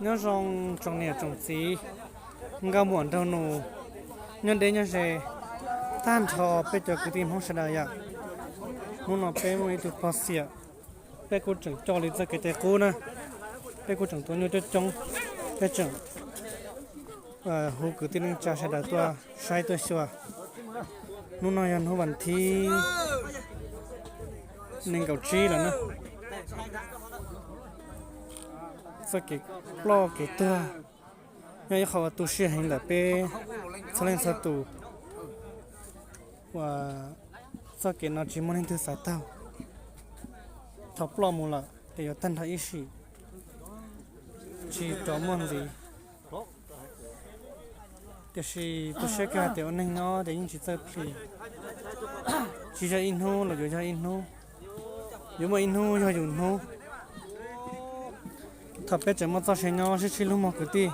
Nyob zoo tsoom niam tsoom txiv, nkauj muam nraug nus, nyob deb nyob ze, tag nrho peb cov kwv tij Hmoob sawv daws yom. Hnub no peb muaj ib tug pog xiam, peb kuj tseem coj li txoj kev cai qub na, peb kuj tseem tuav nyuj coob coob, peb tseem hu kwv tij neej tsa sawv daws tuaj saib tuaj xyuas. Hnub no yog hnub vas thib nees nkaum tsib lawm na. Txoj kev ploj kev tuag nyob ib qho uas tu siab heev ntawm peb txhua leej txhua tus, uas txoj kev no tsis muaj leej twg xav taug. Thaum ploj mus lawm ces yuav tag nrho ib sim, tsis rov muaj ntxiv. Tiam sis tu siab kawg hais tias ua neeg nyob ces yeej tsis txawj plhis, tsis yog ib hnub los yuav yog ib hnub, yuav muaj ib hnub yog yus hnub. Thaum peb tseem muaj txoj sia nyob sib sib hlub mog kwv tij,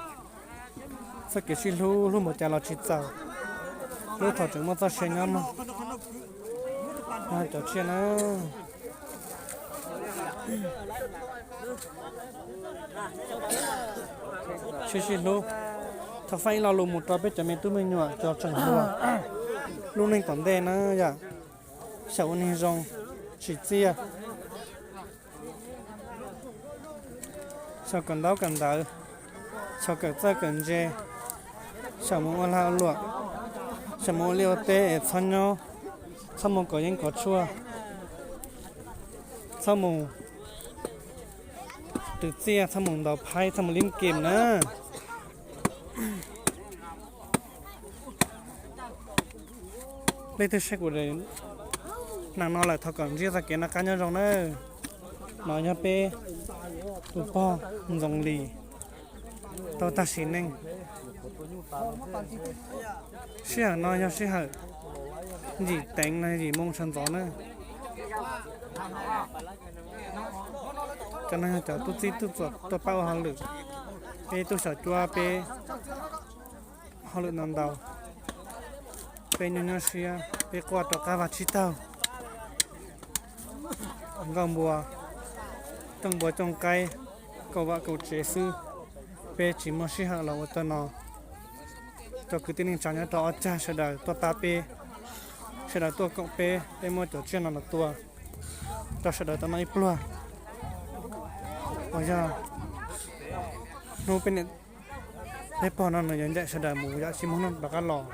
txoj kev sib hlub hlub npaum cas los tsis txaus, hlub thaum tseem muaj txoj sia nyob mog. Cov tsiaj na, sib sib hlub. Thov faj ib lo lus mus rau peb cov me tub me nyuam cov tseem hluas, lub neej tom ntej na yom, xyaum ua neeg zoo, tsim txiaj, xyaum kawm ntaub kawm ntawv, xyaum kawm txawj kawm ntse, xyaum mus ua lag ua luam, xyaum mus ua liaj ua teb es txhob nyob, txhob mus kov yeeb kov tshuaj, txhob mus twv txiaj, txhob mus ntaus phaib, txhob mus lim kem na. Leej twg saib kuv daim no lawm thov kom ntsib txoj kev noj qab nyob zoo nawb. No yog peb tus pog Ntxoov Lis tau tag sim neej. Sij hawm no yog sij hawm yim teev no yim moo sawv ntxov na. Cov no yog cov tub txib tub txom tuaj pab ua hauj lwm, peb tub xyaum cuab peb hauj lwm ntau ntau, peb nyuaj nyuaj siab peb quaj rov qab vag tsib taug. Nkauj npua, cooj npua cooj qaib, kaum vaj kaum tsev xwb, peb tsis muaj sij hawm los ua tej no. Cov kwv tij neej tsa nyob rau ob cag sawv daws tuaj pab peb, sawv daws tuaj koom peb, peb muab cov tsiaj no los tua rau sawv daws tau noj ib pluag. Uas yog hnub peb niam peb pog no nws yuav ncaim sawv daws mus yam tsis muaj hnub rov qab los.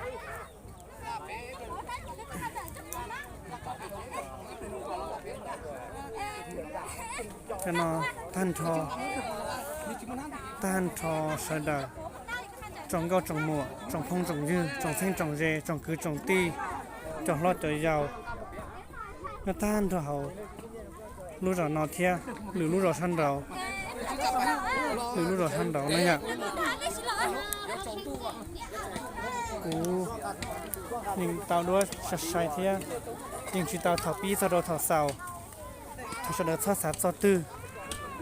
Cov no tag nrho, tag nrho sawv daws, tsoom nkauj tsoom muam, tsoom phooj tsoom ywg, tsoom txheeb tsoom ze, tsoom kwv tsoom tij, cov hlob cov yau, nyob tag nrho hauv lub zos no thiab lwm lub zos sab nraud, lwm lub zos sab nraud na yom. Kuv yeej tau duab sai sai thiab, yeej tsis tau thaum pib txog rau thaum xaus. Thov sawv daws txhob xav txog twg,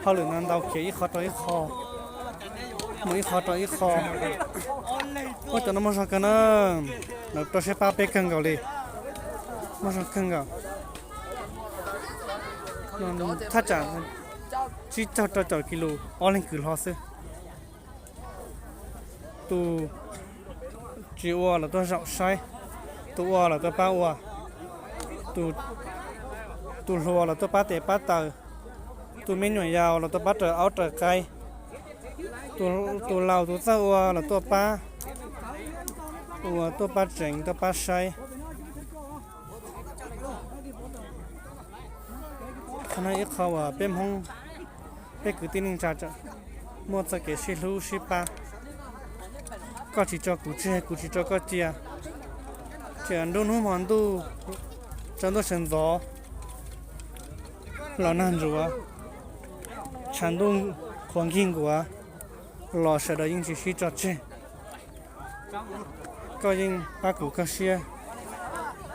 hauj lwm no ntau kiag ib qho rau ib qho, mus ib qho rau ib qho. Ua cov no muaj zog kawg na, lawv rau siab pab peb kawg nkaus li, muaj zog kawg nkaus. Thaj tsam tsib caug rau caum kis lus ob leeg kwv hlo xwb. Tus tsis ua los tuaj zaum saib, tus ua los tuaj pab ua, tus hluas los tuaj pab tes pab taw, tus me nyuam yaus los tuaj pab raws aub raws qaib, tus laus tus txawj ua los tuaj pab ua, tuaj pab tseev tuaj pab saib. Qhov no ib qho uas peb Hmoob, peb kwv tij neej tsa muaj txoj kev sib hlub sib pab. Koj tsis tso kuv tseg, kuv tsis tso koj cia. Txawm nruab hnub hmo ntuj, tsaus ntuj sawv ntxov, los nag ntsuav, tshav ntuj qhuav nkig nkuav, los sawv daws yeej tsis sib tso tseg. Koj yeej pab kuv kawg siab,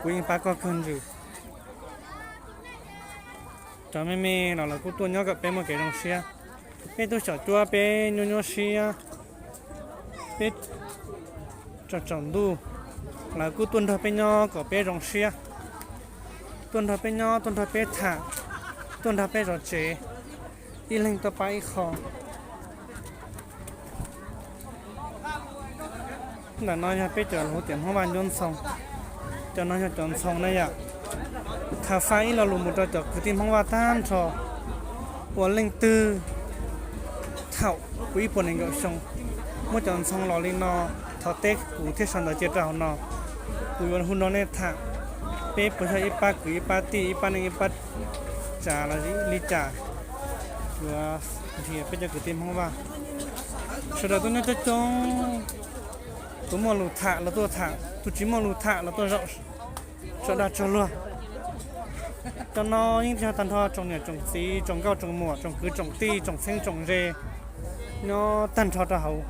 kuv yeej pab koj kawg ntsws. Cov me me los lawv kuj tuaj nyob kom peb muaj kev zoo siab. Peb tub xyaum cuab peb nyuaj nyuaj siab, peb tsaus tsaus ntuj, lawv kuj tuaj nrog peb nyob kom peb zoo siab, tuaj nrog peb nyob, tuaj nrog peb tham, tuaj nrog peb zov tsev, ib leeg tuaj pab ib qho. Ntawm no yog peb cov lus hu tias Hmoob Vaj Ncuab Ntxhoo. Cov no yog cov ntxhoo na yom. Thav faj ib lo lus mus rau cov kwv tij Hmoob Vaj tag nrho uas leej twg thaum kuv ib puas nees nkaum xyoo muab cov ntxhoo los li no, thov teb kuv thiab sawv daws cia rau hauv no. Kuv yuav hu nrog nej tham, peb puas yog ib pab kwv ib pab tij, ib pab neej ib pab tsav los li cas, yuav nrhiav peb cov kwv tij Hmoob Vaj. Sawv daws tuaj nyob coob coob, tus muaj lus tham los tuaj tham, tus tsis muaj lus tham los tuaj zaum tso dag tso luag. Cov no yeej yog tag nrho tsoom niam tsoom txiv, tsoom nkauj tsoom muam, tsoom kwv tsoom tij, tsoom txheeb tsoom ze nyob tag nrho rau hauv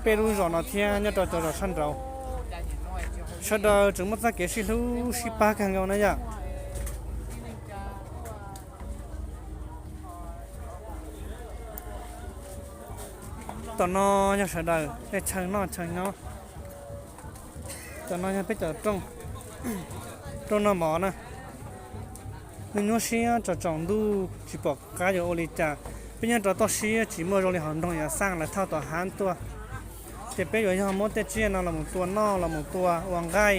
peb lub zos no thiab nyob rau cov zos sab nraud. Sawv daws tseem muaj txoj kev sib hlub sib pab kawg nkaus na yom. Tom no yog sawv daws tej chaw noj chaw nyob. Tom no yog peb cov rooj, rooj noj mov na. Nws nyuaj siab tsaus tsaus ntuj tsis pom qab yuav ua li cas. Peb nyob rau toj siab tsis muaj zoo li hauv nroog Yav Xaj lawv thauj tom hav tuaj. Ces peb yuav yog muab tej tsiaj no los mus tua noj, los mus tua ua nqaij,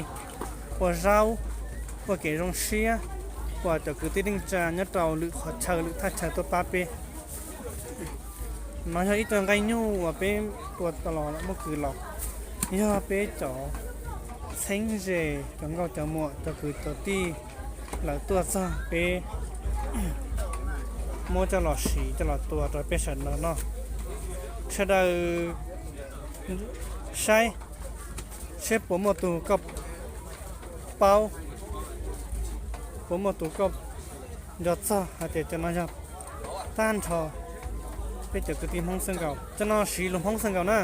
ua zaub, ua kev zoo siab, uas cov kwv tij neej tsa nyob rau lwm qhov chaw lwm thaj chaw tuaj pab peb. No yog ib co nqaij nyuj uas peb tua tau los muab kwv los. Yog peb cov txheeb ze, cov nkauj cov muam, cov kwv cov tij lawv tuaj txog peb muab coj los siv coj los tua rau peb sawv daws noj. Sawv daws saib seb puas muaj tus koj paub, puas muaj tus koj nco txog hais tias cov no yog tag nrho peb cov kwv tij Hmoob xwb nkaus. Cov no siv lus Hmoob xwb nkaus na.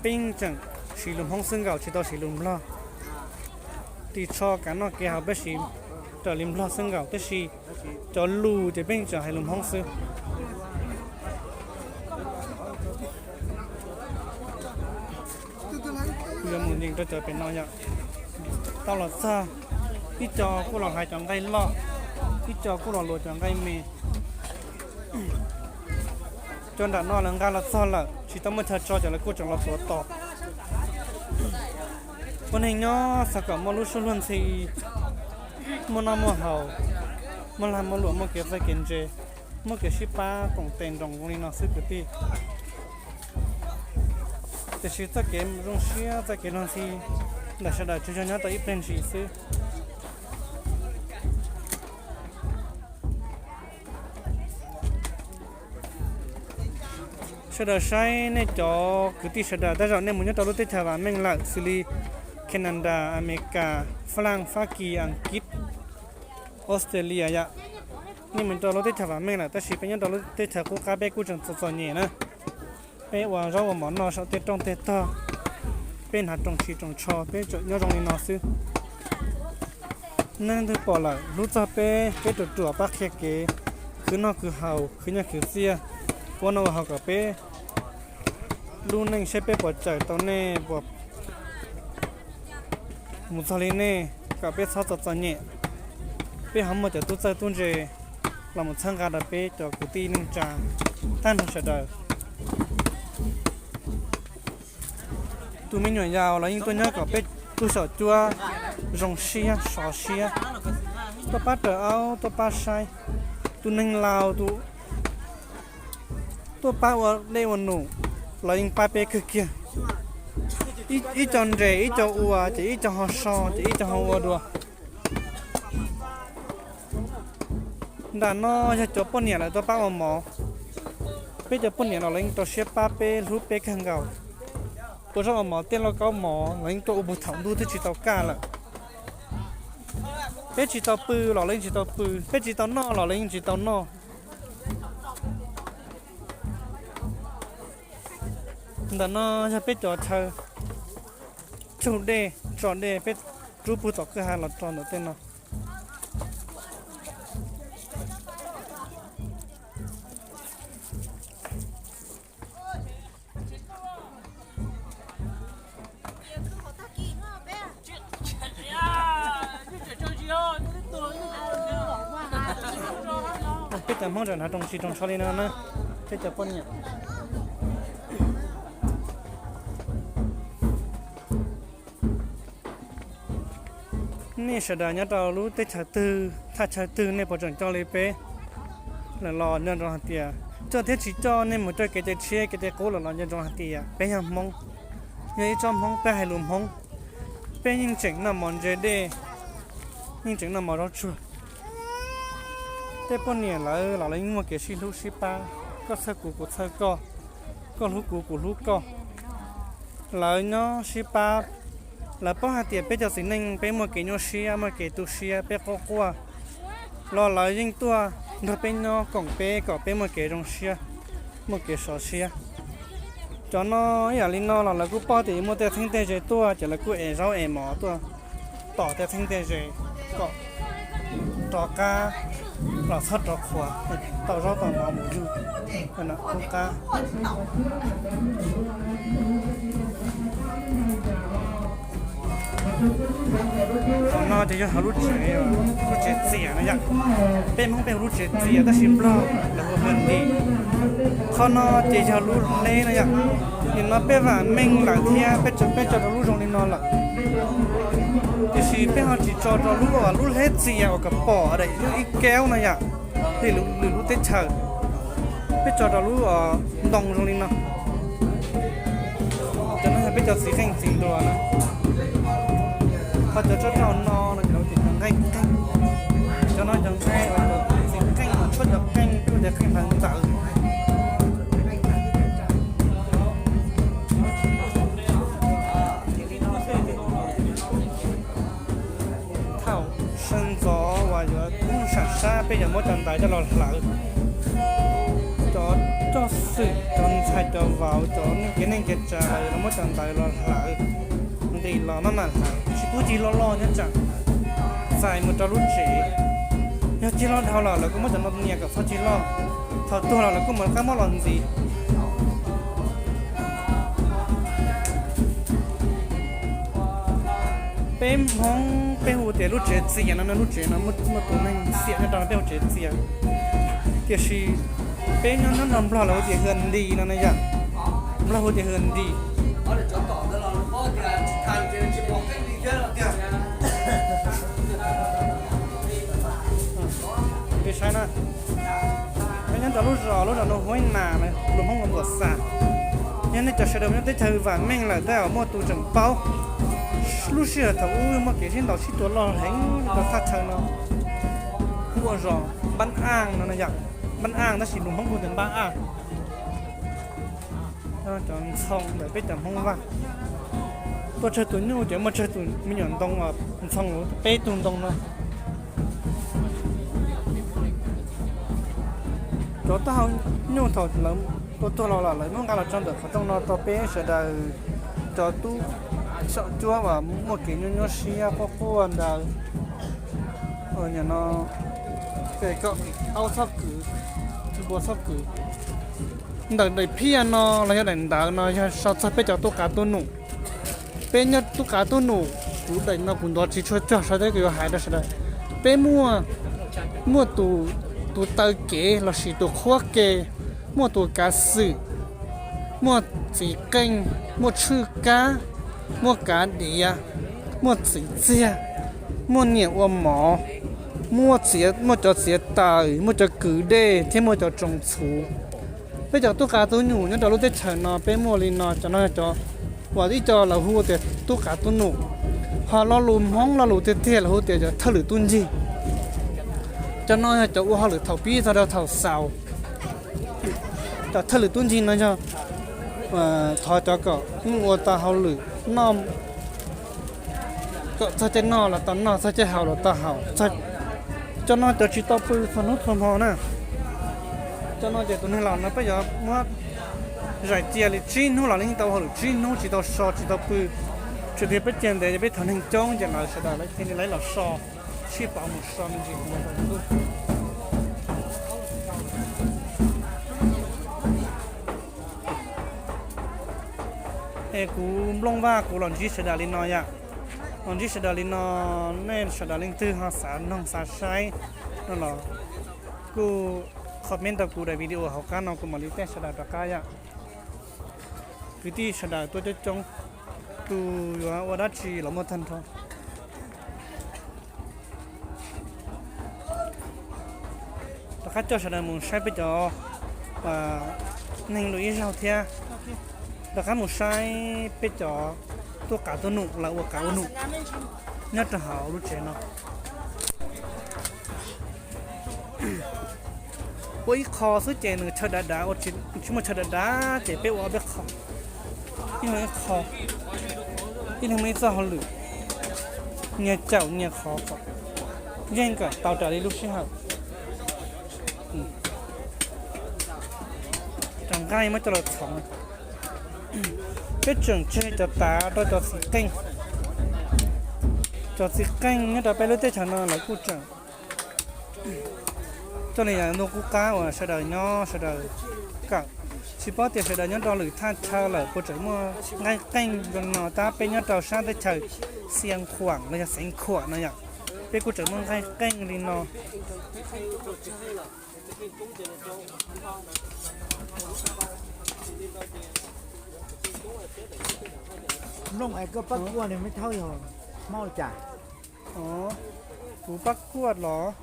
Peb yeej tseem siv lus Hmoob xwb nkaus, tsis tau siv lus Nplog. Ris tsho, kev noj kev haus peb siv raws li Nplog xwb nkaus, tab sis cov lus ces peb yeej tseem hais lus Hmoob xwb. Yuav mus nyeem rau cov pem no yom. Tau los txog, ib co kuj los hlais cov nqaij loj, ib co kuj los luas cov nqaij me. Cov nram no lawv nqa los txog lawm tsis tau muaj chaw tso, ces lawv kuj tseem los tuav tos. Ua neeg nyob xav kom muaj lub suab luag ntxhi, muaj noj muaj haus, muaj lag muaj luam, muaj kev txawj kev ntse, muaj kev sib pab koom tes nroos zoo li no xwb kwv tij. Tiam sis txoj kev zoo siab txoj kev luag ntxhi ntawm sawv daws tsuas yog nyob tau ib pliag ntsis xwb. Sawv daws saib, nej cov kwv tij sawv daws tej zaum nej mus nyob rau lub teb chaws vam meej lawm xws li Canada, Amelikas, Fab Laj, Fab Kis, Askiv, Australia yom. Nej mus rau lub teb chaws vam meej lawm, tab sis peb nyob rau lub teb chaws qub qab peb kuj tseem txom txom nyem na. Peb ua zaub ua mov noj saum tej rooj tej tog, peb hnav rooj tshis rooj tsho peb tseem nyob zoo li no xwb. Nej leej twg pom lawm hlub txog peb, peb ruam ruam pab qhia kev, khwv noj khwv haus, khwv nyiaj khwv txiaj, ua noj ua haus kom peb lub neej saib peb puas cawm tau nej, puas mus txog li nej, kom peb txhob txom txom nyem, peb ho muaj cov tub txawj tub ntse los mus txhawb nqa rau peb cov kwv tij neej tsa tag nrho sawv daws. Tus me nyuam yaus los yeej tuaj nyob kom peb tub xyaum cuab zoo siab sov siab, tuaj pab raws aub tuaj pab saib. Tus neeg laus tus tuaj pab ua dej ua num los yeej pab peb kawg kiag. Ib co nres ib co ua ces ib co ho so ces ib co ho ua dua. Nram no yog cov poj niam lawv tuaj pab ua mov. Peb cov poj niam los lawv yeej rau siab pab peb hlub peb kawg nkaus. Ua zaub ua mov tej lauj kaub mov los yeej tuaj ua puag thaum ntuj twb tsis tau kaj lawm. Peb tsis tau pw los lawv yeej tsis tau pw, peb tsis tau noj los lawv yeej tsis tau noj. Ntawm no yog peb cov chaw tsug dej tso dej, peb rub puag tom kwj ha los rau ntawm tej no. Peb cov Hmoob tseem hnav rooj tshis rooj tsho li no na, peb cov poj niam. Nej sawv daws nyob rau lub teb chaws twg thaj chaw twg nej puas tseem coj li peb lawm los nco ntsoov hais tias, coj thiab tsis coj nej mus coj kev cai tshiab kev cai qub lawm los nco ntsoov hais tias peb yog Hmoob, yog ib tsob Hmoob peb hais lus Hmoob, peb yeej tseem noj mov ntse dej, yeej tseem noj mov zaub tsuag. Tej poj niam lawv los lawv yeej muaj kev sib hlub sib pab, koj txhawj kuv kuv txhawj koj, koj hlub kuv kuv hlub koj. Lawv nyob sib pab, lawv paub hais tias peb cov txiv neej peb muaj kev nyuaj siab muaj kev tu siab peb quaj quaj los lawv yeej tuaj nrog peb nyob koom peb kom peb muaj kev zoo siab, muaj kev sov siab. Cov no ib yam li no los lawv kuj paub tias yuav muaj tej txheeb tej ze tuaj ces lawv kuj ev zaub ev mov tuaj tom tej txheeb tej ze kom rov qab los txhob rov qhuav, tau zaub tau mov mus yug qub qab. Qhov no ces yog hauv lub tsev, lub tsev txias no yom. Peb Hmoob peb hu lub tsev txias tab sis Nplog lawv hu hwm li. Qhov no ces yog lub hleb no yom. Nim no peb vam meej lawm thiab peb tso rau lub zoo li no lawm, tiam sis peb ho tsis tso rau lub, lub hleb txias uas kom pom daim lub ib kaub no yom, li lwm lub teb chaws. Peb tso rau lub ntoo zoo li no. Cov no yog peb cov txiv qeej txiv nruas na. Ho cov tsob rau no no ces lawv tias cov nqaij qeej. Cov no cov nqaij uas cov txiv qeej tshuab cov qeej, peb hu tias qeej hlawv ntawv. Thaum sawv ntxov uas yuav hnub sam sab peb yuav muab cov ntawv coj los hlawv. Cov coj xwm, cov ntxhais cov vauv, cov neeg kev neej kev tsav lawv yuav muab cov ntawv los hlawv, nqis los maj mam hlawv, tsis pub cig loj loj nyob tsam txais mus rau lub tsev. Yog cig loj dhau los lawv kuj muab cov no nias kom txhob cig loj, thaum tuag los lawv kuj mam rov qab muab los ntxiv. Peb Hmoob peb hu tias lub tsev txias no, lub tsev no muaj tus neeg xiam nyob rau no peb hu tsev txias. Tiam sis peb nyob nyob nrog Nplog lawv hu tias hwm nti no na yom. Nplog hu tias hwm nti. Peb saib na, peb nyob rau lub zos, lub zos no hu ib nas, lus Hmoob hu ntuam xas. Yog nej cov sawv daws nyob teb chaws vam meej lawm tab muaj tus tseem paub. Lub sij hawm thaum ub muaj kev sib ntaus sib tua loj heev rau thaj chaw no, hu ua zos Npab Aj no no yom. Npab Aj tab sis lus Hmoob hu tias Npab Aj. Cov ntxhoo ntawm peb cov Hmoob Vaj, tuaj tsawg tus nyuj ces muaj tsawg tus me nyuam ntoo uas ntxhoo peb tug ntoo no. Cov taub hau nyuj thaum lawv tua tuag los lawm lawv muab nqa los tso ntawm qhov rooj no rau peb sawv daws, cov tub saum cuab uas muaj kev nyuaj nyuaj siab quaj quaj ntawd. Nim no aub txhob kwv, npua txhob kwv. Ntawm daim phiaj no los yog daim ntawv no yog sau txog peb cov tub qav tub num. Peb nyob tub qav tub num, kuv daim no kuv ntov tsis tshua cog, sau teb kuv yuav hais rau sawv daws. Peb muaj, muaj tus, tus taw kev lossis tus qhuab ke, muaj tus kav xwm, muaj txiv qeej, muaj tshwj kab, muaj kav diav, muaj txiv txiag, muaj niam ua mov, muaj txiav, muaj cov txiav taws, muaj cov kwv dej thiab muaj cov tsoos txhuv. Peb cov tub qav tub num nyob rau lub teb chaws no peb muaj li no, cov no cov uas ib co lawv hu tias tub qav tub num. Ho lo lus Hmoob lo lus tiag tiag lawv hu tias cov thawj lwm tub ncig. Cov no yog cov ua hauj lwm thaum pib txog rau thaum xaus. Cov thawj lwm tub ncig no yog thov cov kom mus ua tau hauj lwm, noj, kom txog caij noj los tau noj, txog caij haus los tau haus. Cov no cov tsis tau pw txhua hnub txhua hmo na. Cov no ces tus neeg laus no peb yuav muab zais cia li tsib hnub los yeej tau ua hauj lwm tsib hnub tsis tau so tsis tau pw. Tsuas tias peb cia ntev ces peb thov neeg coob ces lawv sawv daws lawv thiaj li lawv los so, sib pauv mus so me ntsis mus rau ntuj. Es kuv Nplooj Vaj kuv los ntsib sawv daws li no yom. Los ntsib sawv daws li no, nej sawv daws leej twg ho xav noog xav saib no los kuj comment rau kuv daim video hauv qab no kuv mam li teb sawv daws rov qab yom. Kwv tij sawv daws tuaj coob coob, tus yuav ua dab tsi los muaj tag nrho. Qab coj sawv daws mus saib peb cov neeg lwm ib zaug thiab, rov qab mus saib peb cov tuaj qav tuaj num, lawv ua qav ua num nyob rau hauv lub tsev no. Ua ib qho xwb ces nws chaw dav dav, ua tsis muaj chaw dav dav ces peb ua ob peb qho, ib leeg ib qho, ib leeg muaj ib txoj hauj lwm, nyias caum nyias qhov kom yeej kom tau raws li lub sij hawm. Cov nqaij muab coj los txhoov. Peb tseem tseg cov tav rau cov txiv qeej. Cov txiv qeej nyob rau peb lub teb chaws no lawv kuj tseem coj li yam ntu qub qab uas sawv daws nyob sawv daws kawm. Tsis paub tias sawv daws nyob rau lwm thaj chaw lawm puas tseem muaj nqaij qeej zoo no, tab peb nyob rau sab teb chaws Xia Khuam los yog Xeev Khuam no yom, peb kuj tseem muaj nqaij qeej li no. Nplooj es koj pab kuaj nws me thawb yog Hmoob li cas? Kuv pab kuaj los?